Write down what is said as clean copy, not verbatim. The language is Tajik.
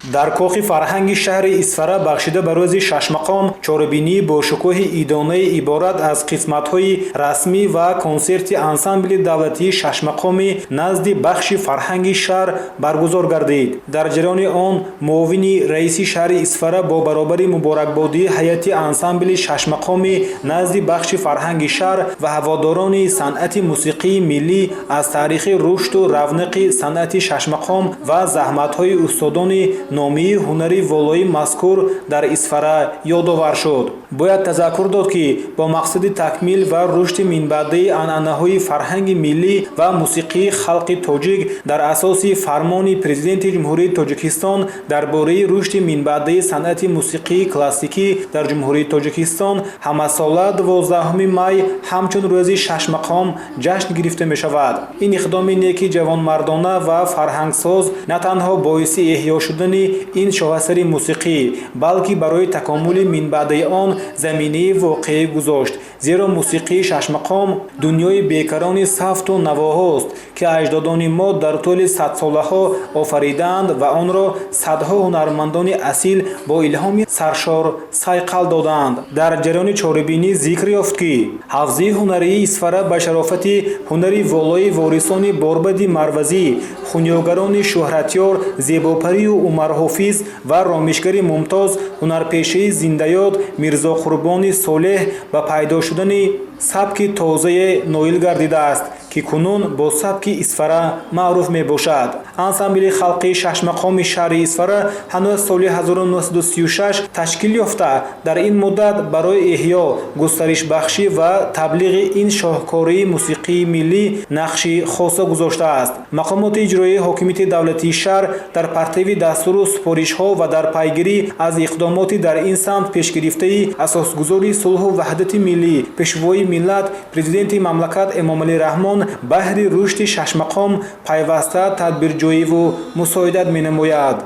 Дар кохи фарҳанги шаҳри Исфара бахшида ба рӯзи Шашмақом чорабинии бошукӯҳи идонаи иборат аз қисматҳои расмӣ ва консерти ансамбли давлатии Шашмақоми назди бахши фарҳанги шаҳр баргузор гардид. Дар ҷараёни он муовини раиси шаҳри Исфара бо баробари муборакбодии ҳайати ансамбли Шашмақоми назди бахши фарҳанги шаҳр ва ҳаводорони санъати мусиқии миллӣ аз таърихи рушду равнақи санъати Шашмақом ва заҳматҳои устодони номии ҳунари волои мазкур дар Исфара ёдовар шуд. Бояд тазаккур дод, ки бо мақсади такмил ва рушди минбаъдаи анъанаҳои фарҳанги миллӣ ва мусиқии халқи тоҷик дар асоси фармони Президенти Ҷумҳурии Тоҷикистон дар бораи рушди минбаъдаи санъати мусиқии классикӣ дар Ҷумҳурии Тоҷикистон ҳамасола 12 май ҳамчун рӯзи Шашмақом ҷашн гирифта мешавад. Ин иқдоми неки ҷавонмардона ва фарҳангсоз на танҳо боиси эҳё шудани ин шоҳасари мусиқӣ, балки барои такомули минбаъдаи он заминаи воқеӣ гузошт, зеро мусиқии Шашмақом дунёи бекарони савту навоҳост, ки аҷдодони мо дар тӯли садсолаҳо офаридаанд ва онро садҳо ҳунармандони асил бо илҳоми саршор сайқал додаанд. Дар ҷараёни чорабинӣ зикр ёфт, ки ҳавзаи ҳунарии Исфара ба шарофати ҳунари волои ворисони Борбади Марвазӣ, хунёгарони шӯҳратёр Зебопарию Умарҳофиз ва ромишгари мумтоз, ҳунарпешаи зиндаёд Мирзоқурбони Солеҳ ба пайдо шудани сабки тозае ноил гардидааст, ки кунун бо сабки Исфара маъруф мебошад. Ансамбли халқии Шашмақоми шаҳри Исфара ҳанӯз соли 1936 ташкил ёфта, дар ин муддат барои эҳё, густаришбахшӣ ва таблиғи ин шоҳкории мусиқии миллӣ нақши хоса гузоштааст. Мақомоти иҷроияи ҳокимияти давлатии шаҳр дар партави дастуру супоришҳо ва дар пайгирӣ аз иқдомоти дар ин самт пешгирифтаи Асосгузори сулҳу ваҳдати миллӣ, Пешвои миллат, Президенти мамлакат Эмомалӣ Раҳмон баҳри рушди Шашмақом пайваста тадбирҷӯиву мусоидат менамояд.